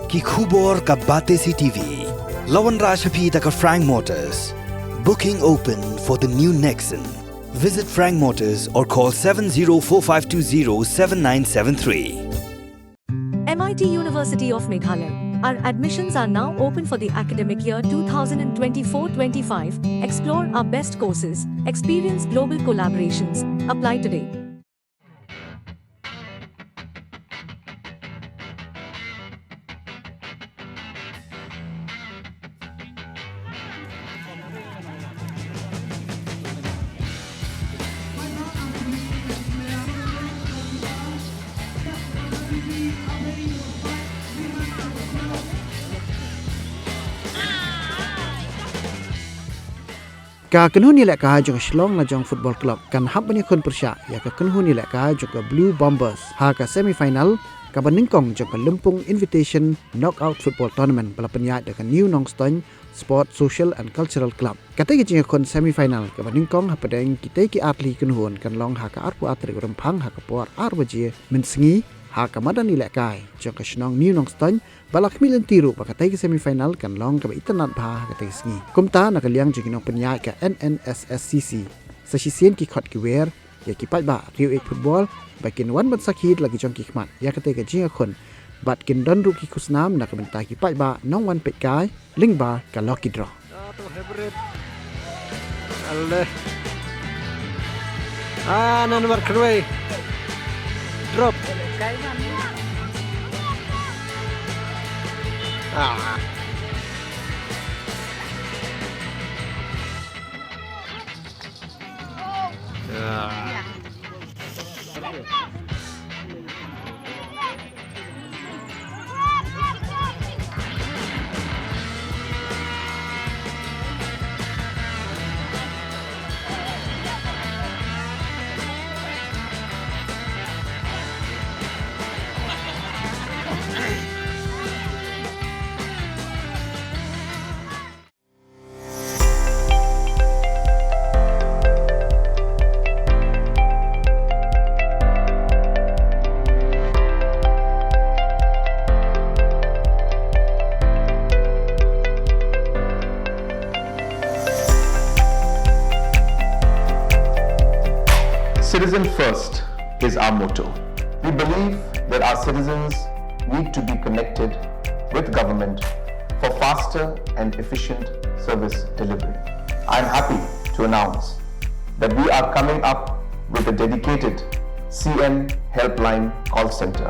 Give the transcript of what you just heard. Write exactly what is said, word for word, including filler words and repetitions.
Ki khubor ka Batesi TV. La wanrah sha phi da ka Frank Motors. Booking open for the new Nexon. Visit Frank Motors or call seven zero four five two zero seven nine seven three. M I T University of Meghalaya. Our admissions are now open for the academic year twenty twenty-four twenty-five. Explore our best courses, experience global collaborations. Apply today. Ka kynhun ïalehkai jong ka Shillong Lajong Football Club kan hap ban ïakhun pyrshah ïa ka kynhun ïalehkai jong ka Blue Bombers ha ka semi final kaba nyngkong jong ka Lympung Invitation Knockout Football Tournament ba la pynïaid da ka New Nongstoiñ Sport Social and Cultural Club. Katei ka jingïakhun semi final kaba nyngkong hapdeng kitei ki artylli ki kynhun kan long ha ka arphew ar tarik Rymphang ha ka por ar baje mynsngi ha ka madan ïalehkai jong ka shnong New Nongstoiñ, ba la khmih lynti ruh ba katei ka semi final kan long kaba itynnad bha ha katei ka sngi. Kumta na ka liang jong ki nongpynïaid ka N N S S C C, sa shisien ki khot ki wer ïa ki paidbah riew ïeit football ba kin wan ban sakhi da la ki jong ki khmat ïa katei ka jingïakhun bad kin don ruh ki khusnam na ka bynta ki paidbah nongwan peitkai lyngba ka lucky draw. Ah, to hybrid. Alle. Ah, nan war khrwei. Drop. Ah. Ah. Citizen First is our motto. We believe that our citizens need to be connected with government for faster and efficient service delivery. I am happy to announce that we are coming up with a dedicated C M Helpline call center.